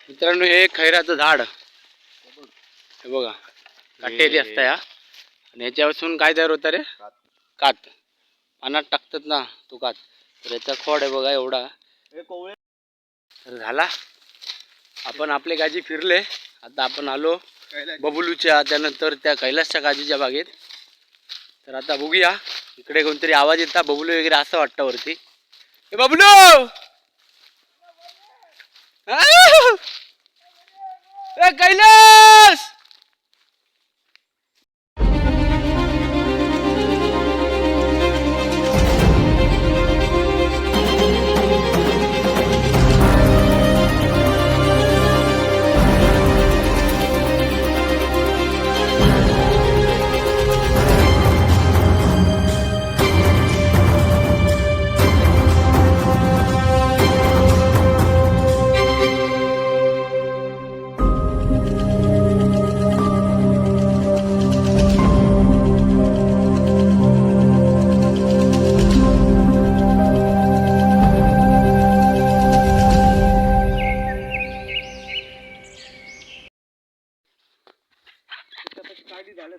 मित्रांनो, हे खैराचं झाड हे बघा, काटेरी असतं या. आणि ह्याच्यापासून काय तयार होतं रे? कात. पानात टाकतात ना तो कात. तर याचा खोड आहे बघा एवढा. तर झाला, आपण आपले काजी फिरले. आता आपण आलो बबलूच्या, त्यानंतर त्या कैलासच्या काजीच्या बागेत. तर आता बघूया, इकडे कोणतरी आवाज येतात, बबलू वगैरे असं वाटतं वरती. ए बबलू! आ! ए कैलास!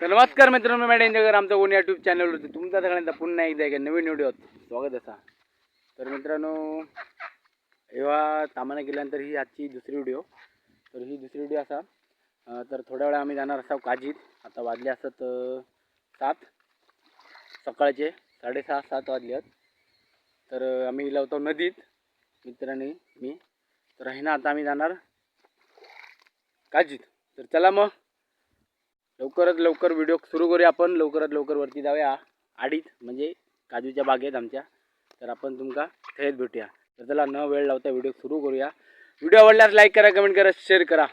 तर नमस्कार मित्रांनो, मॅडम इंदगर आमचा कोण यूट्यूब चॅनलवरती तुमचा सगळ्यांचा पुन्हा एकदा एका नवीन व्हिडिओत स्वागत असा. तर मित्रांनो, जेव्हा तामाना गेल्यानंतर ही आजची दुसरी व्हिडिओ. तर ही दुसरी व्हिडिओ असा, तर थोड्या वेळा आम्ही जाणार असाव काजीत. आता वाजले असत 7, सकाळचे 6:30 7 वाजले आहेत. तर आम्ही गेलो होतो नदीत मित्रांनी मी. तर आहे ना, आता आम्ही जाणार काजीत. तर चला मग, लवकरात लवकर व्हिडिओ सुरू करूया आपण. लवकरात लवकर वरती जाऊया आडीत, म्हणजे काजूच्या बागेत आमच्या. तर आपण तुमका थंयच भेटूया. तर चला, न वेळ लावता व्हिडिओ सुरू करूया. व्हिडिओ आवडल्यास लाईक करा, कमेंट करा, शेअर करा.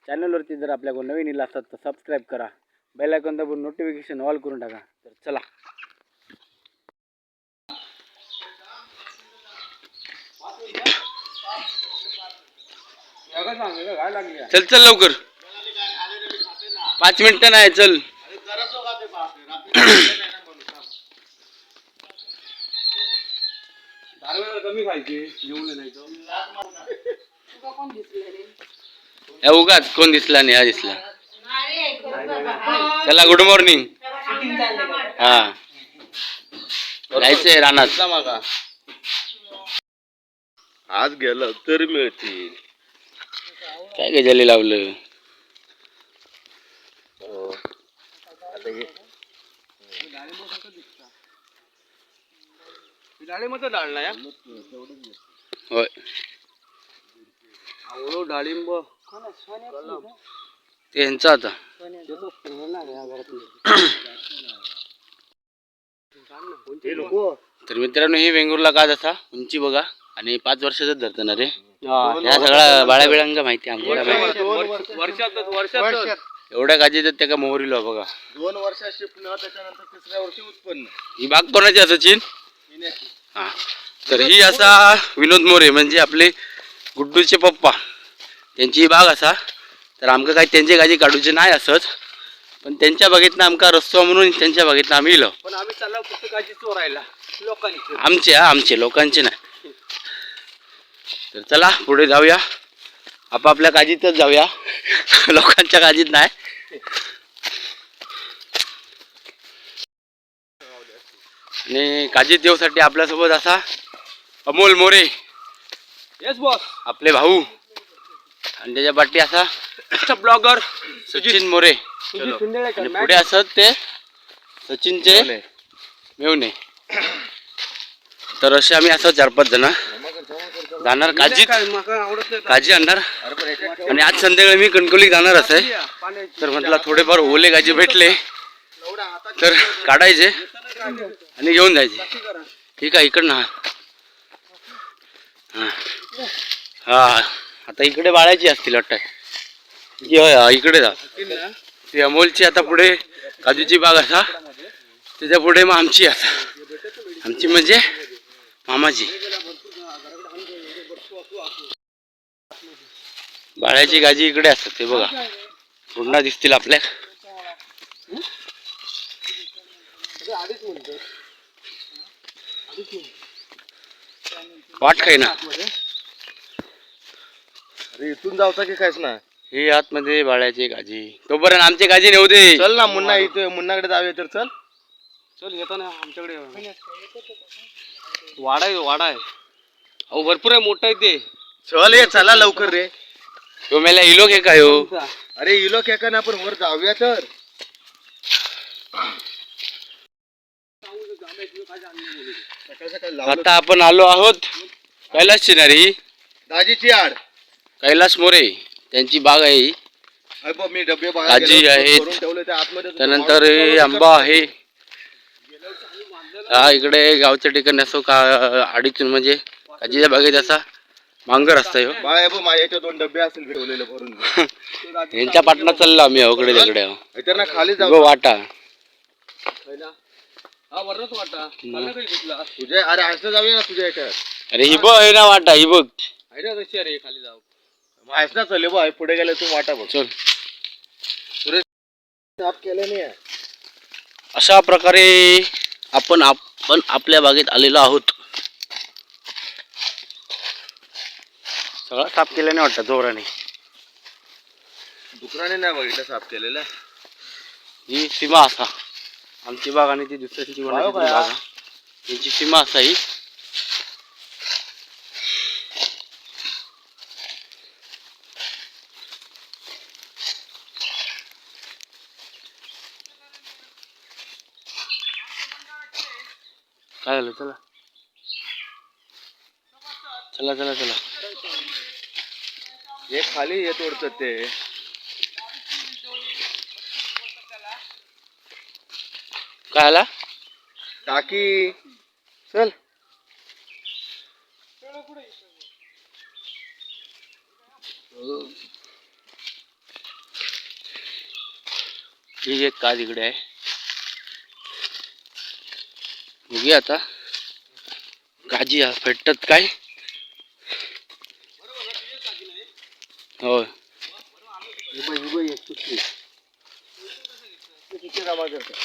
चॅनलवरती जर आपल्या कोण नवीन इला असतात तर सबस्क्राईब करा, बेल आयकॉन दाबून नोटिफिकेशन ऑल करून टाका. तर चला. चल चल लवकर, 5 मिनिटं नाही, चल. कमी खायचे, जेवण नाही. या उगाच कोण दिसला नाही, हा दिसला. चला, गुड मॉर्निंग. हा, जायचंय रानात. आज गेलं तरी मिळतील. काय गजाली लावलं? डाळिंबाचं डाळ नाही. होय. आवळो, डाळिंब. ते यांचं आता. तर मित्रांनो, ही वेंगुर्ला काज असा, उंची बघा. आणि 5 वर्षाचाच धरतं ना रे ह्या सगळ्या बाळ्या बिळांका माहिती, आमच्या माहिती. वर्षातच, वर्षातच. एवढ्या काजी तर त्या का मोहरीला बघा. 2 वर्षात शिपणं, त्याच्यानंतर तिसऱ्या वर्षी उत्पन्न. ही बाग कोणाची आहे सचिन? हा, तर ही असा विनोद मोरे, म्हणजे आपले गुड्डूचे पप्पा, त्यांची ही बाग असा. तर आमका काही त्यांची काजी काढूची नाही असंच, पण त्यांच्या बागेतनं आमका रस्तो म्हणून त्यांच्या बागेतनं आम्ही इलो. पण आम्ही चाललो फक्त काजी चोरायला लोकांची. आमचे, हा, आमचे, लोकांचे नाही. तर चला, पुढे जाऊया. आपापल्या काजीतच जाऊया, लोकांच्या काजीत नाही. आणि काजीत देवसाठी आपल्यासोबत असा अमोल मोरे. Yes boss. आपले भाऊ. आणि त्याच्या पाठी असा ब्लॉगर सचिन मोरे. आणि पुढे असत ते सचिनचे मेवणे. तर असे आम्ही असं 4-5 जण जाणार काजीत, काजी आणणार. आणि आज संध्याकाळी मी कणकवली जाणार असे. तर म्हटलं थोडेफार ओले काजी भेटले तर काढायचे आणि घेऊन जायचे. ठीक आहे, इकडनं. हा हा, आता इकडे बाळायची असतील वाटतं की. होय, हा, इकडे जा. ती अमोलची आता पुढे काजूची बाग असा, त्याच्या पुढे मग आमची असा, आमची म्हणजे मामाची. बाळ्याची गाजी इकडे असतात, ते बघा, पुन्हा दिसतील आपल्या. वाट काही ना. अरे इथून जावचा की कायच ना. ही आतमध्ये बाळ्याची काजी, तोपर्यंत आमची काजी नेऊ दे. चल ना मुन्ना, इथे मुन्नाकडे जाऊया तर चल. चल येतो ना आमच्याकडे. वाडा आहे, वाडा आहे. अहो भरपूर आहे, मोठा आहे ते. चल ये, चला लवकर रे. तो मेला इलो के काय हो. अरे इलो खेका ना, आपण वर जाऊया तर. सकाळ सकाळी लावलं. आता आपण आलो आहोत कैलास चिनारी. दाजीची आड. कैलास मोरे त्यांची बाग आहे ही. अरे बघ, मी डबे बाहेर काजी गेलो, आहेत. भरून ठेवले ते आतमध्ये. त्यानंतर हे आंबा आहे. हा इकडे गावच्या ठिकाणी असो का अडीचून, म्हणजे काजीच्या बागेत असा मांगर असतो ह्यो. बाळा हे बघ, माझ्या याच्यात दोन डबे असेल ठेवलेले भरून. यांच्या पाटणा चाललो आम्ही अवकडे तिकडे. तर ना खाली जाऊ. गो वाटा. हा वरच वाटा खाल्लं काही कुठला. तुझ्या, अरे असं जाऊया ना तुझ्या याच्यात. अरे ही बघ, हे ना वाटा ही बघ. आहे ना तशी, अरे खाली जाऊ. आहेस ना, चल बघ पुढे गेले तू वाटा बघ. चल. साफ केलं नाही आहे. अशा प्रकारे आपण आपण आपल्या बागेत आलेलो आहोत. सगळं साफ केलं नाही वाटतं जोराने. डुकराने नाही बघितलं साफ केलेलं. ही सीमा असा आमची बाग आणि ती दुसऱ्यांची कोणाची तरी बाग हा. त्यांची सीमा असा ही. काय झालं? चला चला चला चला. हे खाली हे तोडतात ते. काय आला? टाकी चल. ही एक काज इकडे आहे. बघूया आता काजी भेटतात काय. हो. हे बघ, हे बघ, एक सुटली. ते तिथे जमा करतात.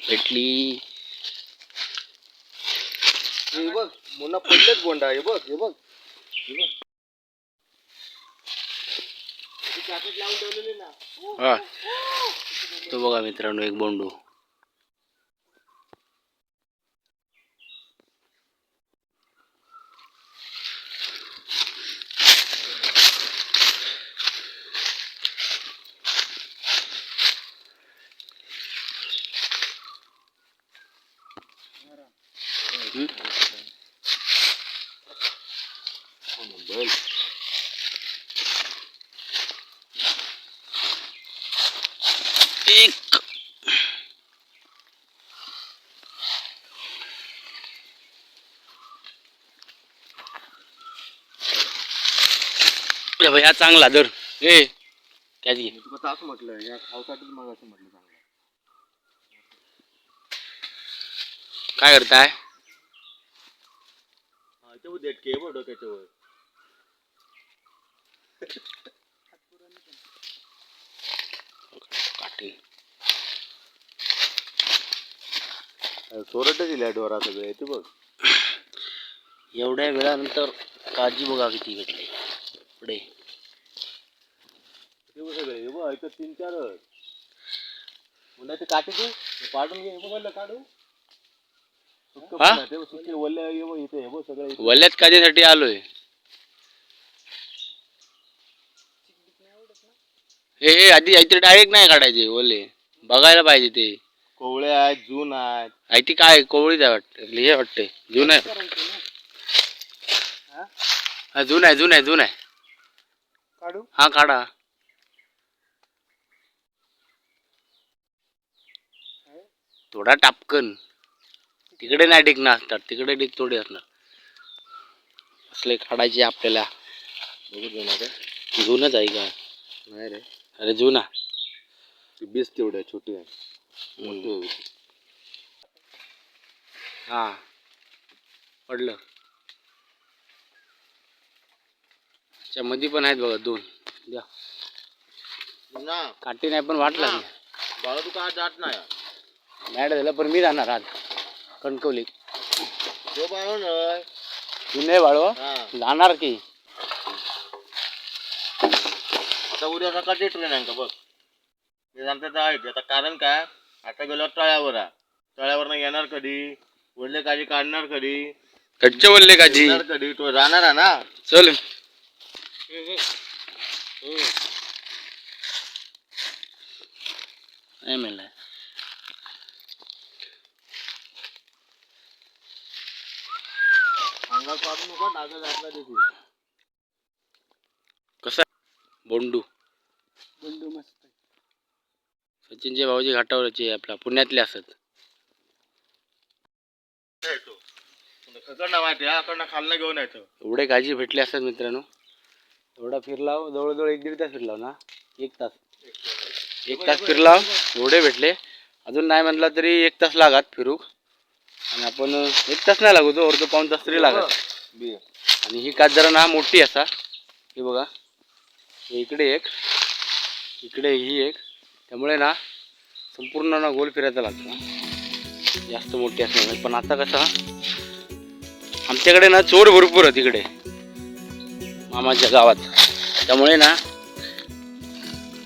भेटली. हे बघ मुन्ना, पडलेच गोंडा. हे बघ, हे बघ, हे बघ. ते जॅकेट लावून ठेवलेले ना. हा तो बघा मित्रांनो, एक बोंडू. हम्म? बैल. एक ए भाई, हा चांगला धर. ए त्याच घे. मी तुला तास म्हटलं, या खाऊसाठीच मग असं म्हटलं चांगलं. काय करताय? हा, ते बघ, देठके बघ डोक्याच्या वर. काटे. चोरट दिल्या डोरा सगळे ते बघ. एवढ्या वेळानंतर काळजी बघा किती भेटली पुढे. ते बघ सगळे, हे बघ इथं तीन चार मुलं ते काटे तू हे पाडून घे. हे बघ वल्ल काढू. सुक्क हा? पण आहे, ते बघ सुके वल्ले. हे बघ इथे, हे बघ सगळे इथे. वल्यात काजीसाठी आलोय. हे हे आधी इथे डायरेक्ट नाही काढायचे ओले, बघायला पाहिजे ते. कोवळे आहेत, जून आहेत. आई ती काय कोवळीच आहे वाटतं, हे वाटते जुन आहे. हा जुन आहे, जुन आहे, जुन आहे. काढू. हा काढा. थोडा टापकन तिकडे नाही डिगणार असतात, तिकडे डिग थोडी असणार. असले काढायचे आपल्याला. बघू जुना का. जुनच आहे का? नाही रे. अरे जुना. ती बीस तेवढे छोटी आहे, मोठी आहे. हा पडलं. च्या मध्ये पण आहेत बघा दोन. द्या. ना. काठी नाही पण वाट लागली. बाळा तू का जात नाही? मॅड झालं पण मी जाणार आज कणकवली. तो बाळा नाही. जुने वाळो जाणार की. आता उद्या सकाळची ट्रेन आहे का बघ. ते सांगतात आहे आता, कारण काय आता गेल्यावर तळ्यावर आहे, तळ्यावर येणार कधी, वडले काजी काढणार कधी, कच्चे बोलले काजी येणार कधी, तो जाणार आहे ना. चल. नाही मिळालं. अंगात पाडू नको, नागं घातला देखील. कसं बोंडू. बंडू मस्त. सचिनचे भाऊजी घाटावरचे आपला पुण्यातले असत. येतो खतरनाक माहिती आहे, अकडनं खालनं घेऊन यायचं. एवढे काजी भेटले असतात मित्रांनो. एवढा फिरलाव जवळजवळ 1-1.5 तास फिरलाव ना, 1 तास, 1 तास फिरलाव, एवढे भेटले. अजून नाही म्हटलं तरी 1 तास लागत फिरूक, आणि आपण 1 तास नाही लागू तो अर्ध पाऊण तास तरी लागत. बी आणि ही काच जरा ना मोठी असा, ही बघा, हे इकडे एक, इकडे ही एक, त्यामुळे ना संपूर्ण ना गोल फिरायचा लागतो, जास्त मोठी असल्यामुळे. पण आता कसं आमच्याकडे ना चोर भरपूर आहेत इकडे मामाच्या गावात, त्यामुळे ना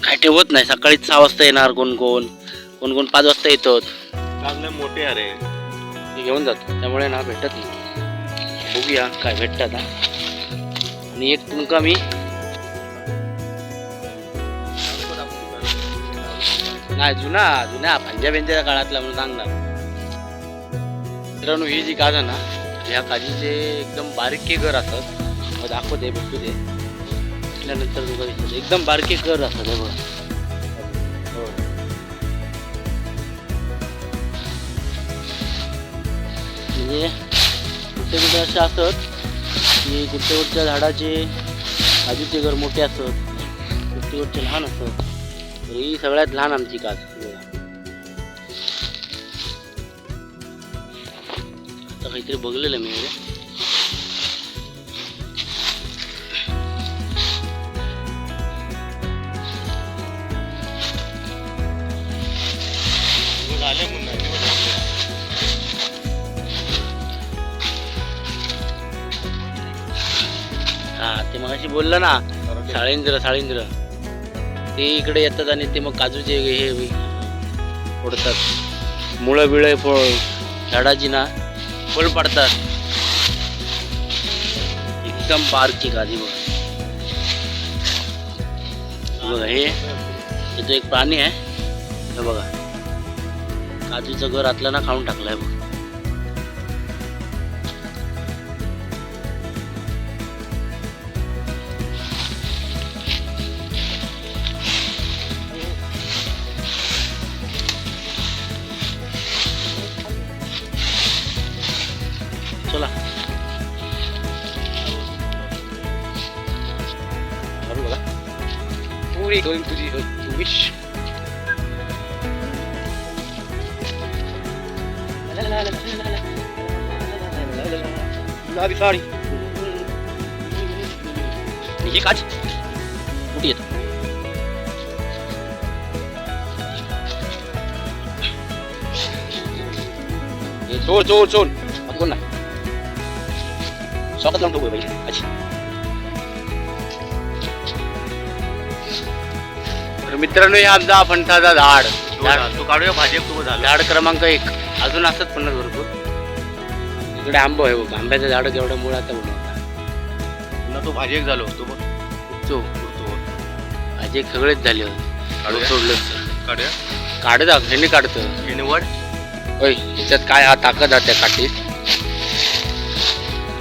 काय ठेवत नाही. सकाळी 6 वाजता येणार कोण कोण, कोण कोण 5 वाजता येतात, चांगले मोठे अरे ते घेऊन जातो, त्यामुळे ना भेटत नाही. बघूया काय भेटतात हा. आणि एक तुमका मी नाही जुना जुन्या पंजाबींच्या काळातला म्हणून सांगणार. मित्रांनो ही जी काज आहे ना, ह्या काजीचे एकदम बारके घर असतात. मग दाखवते भेटू दे, भेटल्यानंतर तुका दिसत एकदम बारके घर असतात. हे बघा हो. म्हणजे कुठे कुठे असे असत की कुठे कुठच्या झाडाचे काजूचे घर मोठे असत, कुठे कुठचे लहान असत. तर ही सगळ्यात लहान आमची काज बघा. आता काहीतरी बघलेलं मी रे. झाले म्हणून. हा ते मगाशी बोललं ना साळेंद्र, साळेंद्र ते इकडे येतात आणि ते मग काजूचे हे फोडतात, मुळं बिळं झाडाची ना फळ पाडतात. एकदम बारकी काजी बघा. हे बघा, हे हे तो एक प्राणी आहे. हे बघा काजूचं घर आतला ना खाऊन टाकलाय बघ. चला बरोबर बघा पुरी होईल तुझी विश. गुलाबी साडी ही काच कुठे येतो. हे सोड सोड सोड, बाकी कोण नाही, स्वागत लावून ठेवू बाई. अच्छा तर मित्रांनो हे आमचा फणसाचा झाड, तू काढूया भाजी तू झालं. झाड क्रमांक 1. अजून असतात फणस भरपूर. इकडे आंबो आहे बघ, आंब्याचं झाड केवढं मुळ आता बनवता. पुन्हा तो भाजी एक झालो तो बघ. तो उडतो. भाजी सगळेच झाले होते. काढूया? सोडलं काढूया. काढत ह्याने काढतं. हे निवड. होय ह्याच्यात काय हा ताकद आहे त्या काठीत.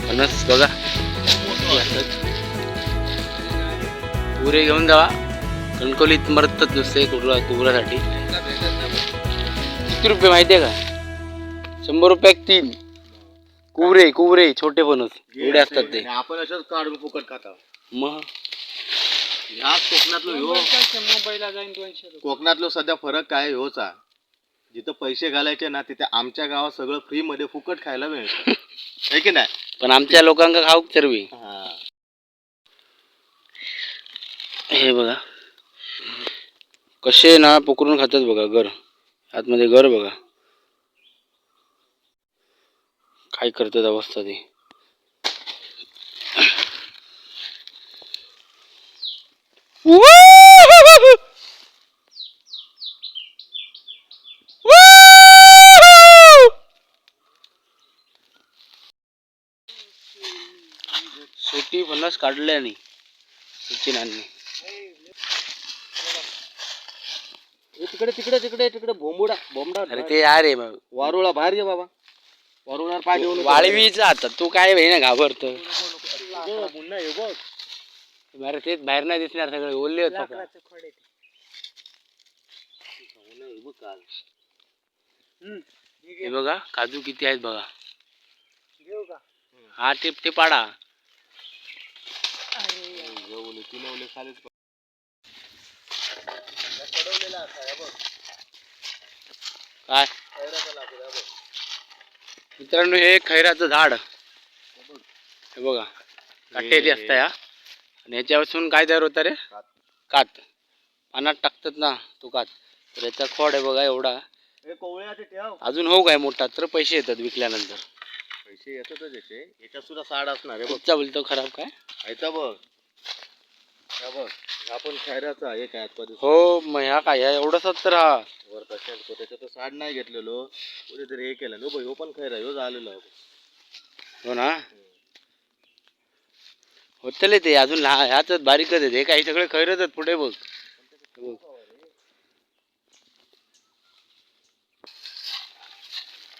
फणस बघा हे असंच. पुरे घेऊन जावा, कणकवलीत मरतात नुसते कुबरा कुबरासाठी. किती रुपये माहिती आहे का? 100 रुपये 3 कुबरे, कुबरे छोटे फणस एवढे असतात ते. आणि आपण असंच काढून फुकट खाता. मग ह्या कोकणातलो ह्यो मुंबईला जाईन 200 रुपये. कोकणातलो सध्या फरक काय ह्योच आहे, जिथं पैसे घालायचे ना तिथे आमच्या गावात सगळं फ्री मध्ये फुकट खायला मिळतं, आहे की नाही? पण आमच्या लोकांका खाऊक चरवी. हा. हे बघा कसे ना पोकरून खातात बघा गर, आतमध्ये गर बघा काय करतात अवस्था ती. सुटी फणस काढल्यानी सचिनांनी. तिकडे तिकडे तिकडे तिकडे भोंबुडा भोंबडा. अरे ते अरे वारुळा बाहेर ये बाबा, वारुळावर पाय ठेवू नको. वाळवीचा आता तू काय भाई ना घाबरतो. मुन्ना हे बघ. अरे तेच बाहेर नाही दिसणार, सगळे ओले होत. लाकडाचं खोड आहे ते. हे बघा काजू किती आहेत बघा. घेऊ का? हा ते ते पाडा. अरे तीन ओले खालीच. काय मित्रांनो, हे खैराचं झाड हे बघा, काटेरी असतं या. आणि ह्याच्यापासून काय तयार होतं रे? कात. पानात टाकतात ना तो कात. तर याचा खोड आहे बघा एवढा. कोवळ्याचे ठेव. अजून हो काय मोठा तर पैसे येतात विकल्यानंतर. पैसे येतातच याचे, याच्यात सुद्धा साड असणार आहे बघ. कुठचा बोलतो खराब काय? ह्याचा बघ, ह्या बघ, ह्या पण खैराचा एक आहे आतमध्ये. हो मग ह्या काय, ह्या एवढंच तर हा. वर कशात त्याच्यात तर साड नाही घेतलेलो, कुठेतरी हे केलं नो. ह्यो पण खैरा ह्यो झालेलो. हो ना, होतले ते अजून लहान, ह्याच बारीकच आहेत. हे काही सगळे खैरच आहेत. पुढे बघ हे बघ.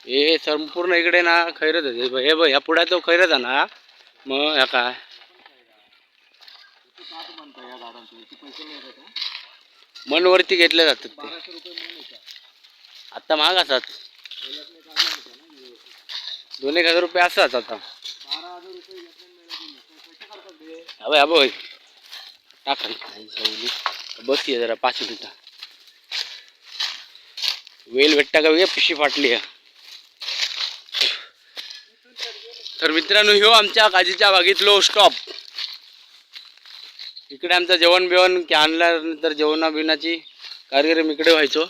हे संपूर्ण इकडे ना खैरच आहे. हे बघ, हे बघ, ह्या पुढे तो खैरच आहे ना. मग ह्या काय मनवरती घेतले जातात ते. आता महाग असतात, 2-1 हजार रुपये असतात आता. अबे अबे टाक खाली. आई सावली. बस ये जरा 5 मिनिटं. वेल भेटता का बघ, पिशी फाटली आहे. तर मित्रांनो, ह्यो आमच्या काजीच्या बागेतलो स्टॉप. इकडे आमचं जेवण बिवण की आणल्यानंतर जेवणा बिवणाची कार्यक्रम इकडे व्हायचो.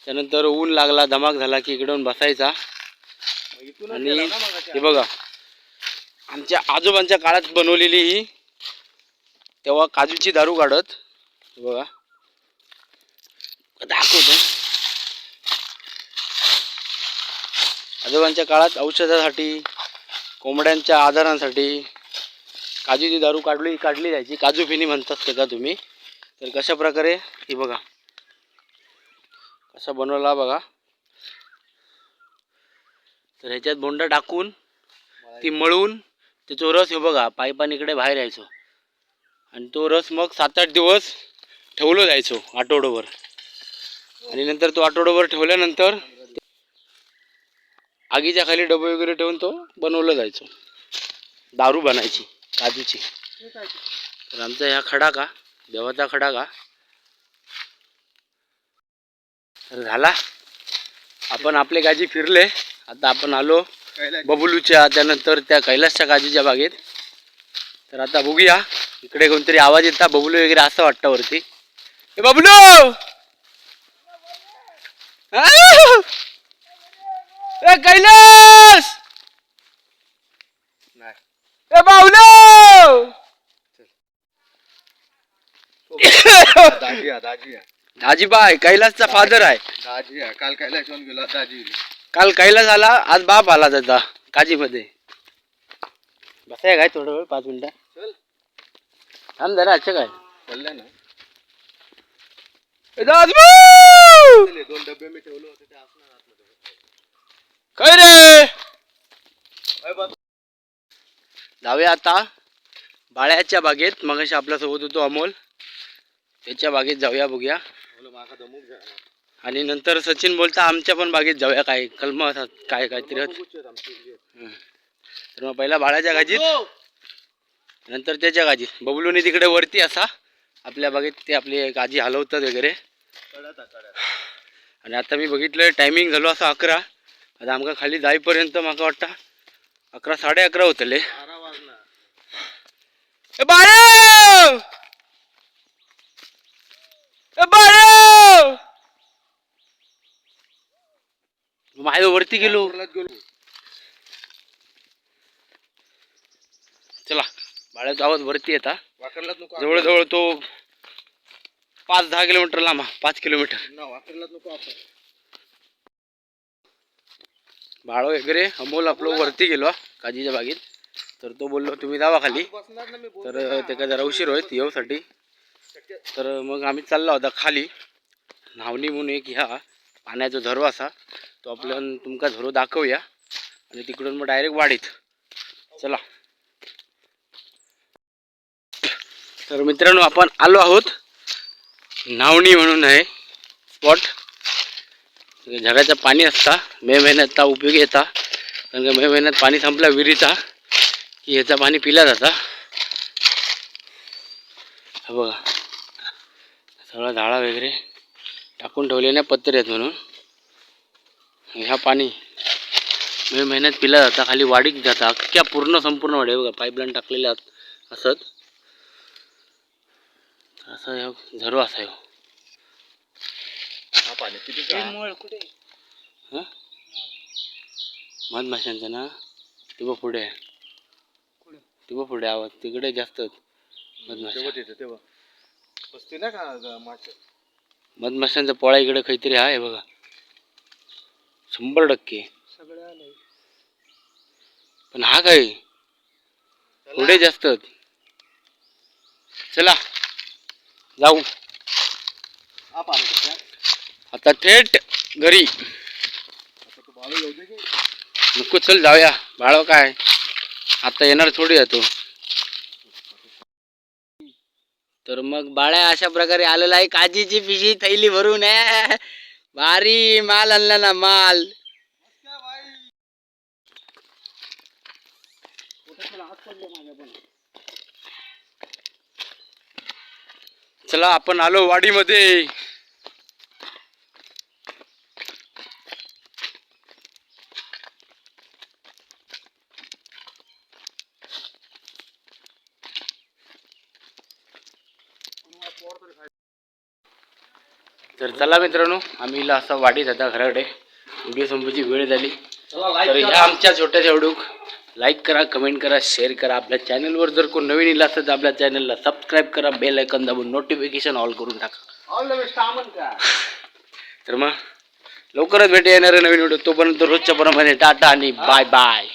त्यानंतर ऊन लागला, धमाक झाला की इकडे येऊन बसायचा. आणि हे बघा, आमच्या आजोबांच्या काळात बनवलेली ही, तेव्हा काजूची दारू काढत. हे बघा, दाखवतो. आजोबांच्या काळात औषधासाठी, कोंबड्यांच्या आजारांसाठी काजूची दारू काढली काढली जायची. काजू फिनी म्हणतात ते का तुम्ही. तर कशा प्रकारे ही बघा कसा बनवला बघा. तर ह्याच्यात बोंडा टाकून ती मळून त्याचो रस हे बघा पाईपान इकडे बाहेर यायचो. आणि तो रस मग 7-8 दिवस ठेवलो जायचो, आठवडाभर. आणि नंतर तो आठवडाभर ठेवल्यानंतर आगीच्या खाली डबे वगैरे ठेवून तो बनवलं जायचो, दारू बनायची काजूची. ते काय ते? तर आमचा ह्या खडा का देवाचा खडा का तर झाला. आपण आपले काजी फिरले. आता आपण आलो बबलूच्या, त्यानंतर त्या कैलासच्या काजीच्या बागेत. तर आता बघूया, इकडे कोणतरी आवाज येता बबलू वगैरे असं वाटतं वरती. ए बबलू आ! ए कैलास! नाही. ए बावलो! दाजी हा, दाजी हा. दाजीबाय कैलासचा फादर आहे. दाजी हा, काल कैलास येऊन गेला दाजी. काल कैलास आला, आज बाप आला त्याचा काजीमध्ये. बसाय काय थोडं वेळ, 5 मिनिटं? चल. थांब जरा. अच्छा काय. बोलल्या ना. ए दाजू! चल, हे दोन डबे मी ठेवले होते ते असणार आतमध्ये. काय रे? अय बस. जाऊया आता बाळ्याच्या बागेत. मगाशी आपल्यासोबत होतो अमोल, त्याच्या बागेत जाऊया बघूया. बोल, माका दमूक जा. आणि नंतर सचिन बोलता आमच्या पण बागेत जाऊया, काय कलम असतात काय काहीतरी होत. बघूच आहेत आमची इथे. तर मग पहिला बाळाच्या गाजीत, नंतर त्याच्या गाजीत. बबलूनी तिकडे वरती असा आपल्या बागेत ते आपली गाजी हलवतात वगैरे. कड्यात आहे, कड्यात. आणि आता मी बघितलं टायमिंग झालो असं 11. आता आमका खाली जाईपर्यंत माका वाटतं 11 11:30 होतले. 12 वाजणार. ए बाळा! ए बाळा! माझ्या वरती गेलो. कुर्लात गेलो. चला, बाळाचा आवाज वरती येता. वाकरलाच नको. जवळजवळ तो 5-10 किलोमीटर लांब, 5 किलोमीटर. वापरलाच नको आपण. बाळो वगैरे अमोल आपलं वरती गेलो हा, काजीच्या बागेत. तर तो बोललो तुम्ही जावा खाली. बसणार ना मी. तर त्याका जरा उशीर होईल येऊसाठी. तर मग आम्ही चाललो होता खाली. न्हावणी म्हणून एक ह्या पाण्याचा झरो असा, तो आपल्या तुमका झरो दाखवूया आणि तिकडून मग डायरेक्ट वाडीत चला. तर मित्रांनो, आपण आलो आहोत न्हावणी म्हणून आहे स्पॉट. झऱ्याचं पाणी असता, मे महिन्यात ता उपयोगी येता, कारण का मे महिन्यात पाणी संपला विहिरीचा की ह्याचा पाणी पिला जाता. हा बघा, सगळं झाडा वगैरे टाकून ठेवले नाही पत्रे आहेत म्हणून. ह्या पाणी मे महिन्यात पिला जाता, खाली वाडीत जाता, अख्ख्या पूर्ण संपूर्ण वाडी. हे बघा, पाईपलाईन टाकलेल्या असत. असं ह्यो झरो असा ह्यो. हा पाणी किती? मळ कुठे? हं? मधमाशांचं ना, ते बघ पुढे आहे. कुठे? ते बघ पुढे आवाज तिकडे जास्त मधमाशा. तेव्हा तिथे तेव्हा बसते ना का मासे? मधमाशांचा पोळा इकडे काहीतरी आहे बघा, 100%. सगळे आले. पण हा काय पुढे जास्त आहेत. चला जाऊ. हा पाणी कसं? आता थेट घरी. आता तू बाळू येऊ दे की. नको, चल जाऊया. बाळो काय आता येणार थोडी आहे तो. तर मग बाळ्या अशा प्रकारे आलेला आहे काजीची पिशी थैली भरून आहे. भारी माल आणला ना माल. चला, आपण आलो वाडीमध्ये. तर चला मित्रांनो, आम्ही हिला असा वाडीत आता घराकडे. व्हिडिओ संपायची वेळ झाली. तर ह्या आमच्या छोट्याशा व्हिडिओ लाईक करा, कमेंट करा, शेअर करा. आपल्या चॅनलवर जर कोण नवीन इला असेल तर आपल्या चॅनलला सबस्क्राईब करा, बेल आयकॉन दाबून नोटिफिकेशन ऑल करून टाका. ऑल the best आमन का. तर मग लवकरच भेट येणार नवीन व्हिडिओ. तोपर्यंत रोजच्या प्रमाणे टाटा आणि बाय बाय.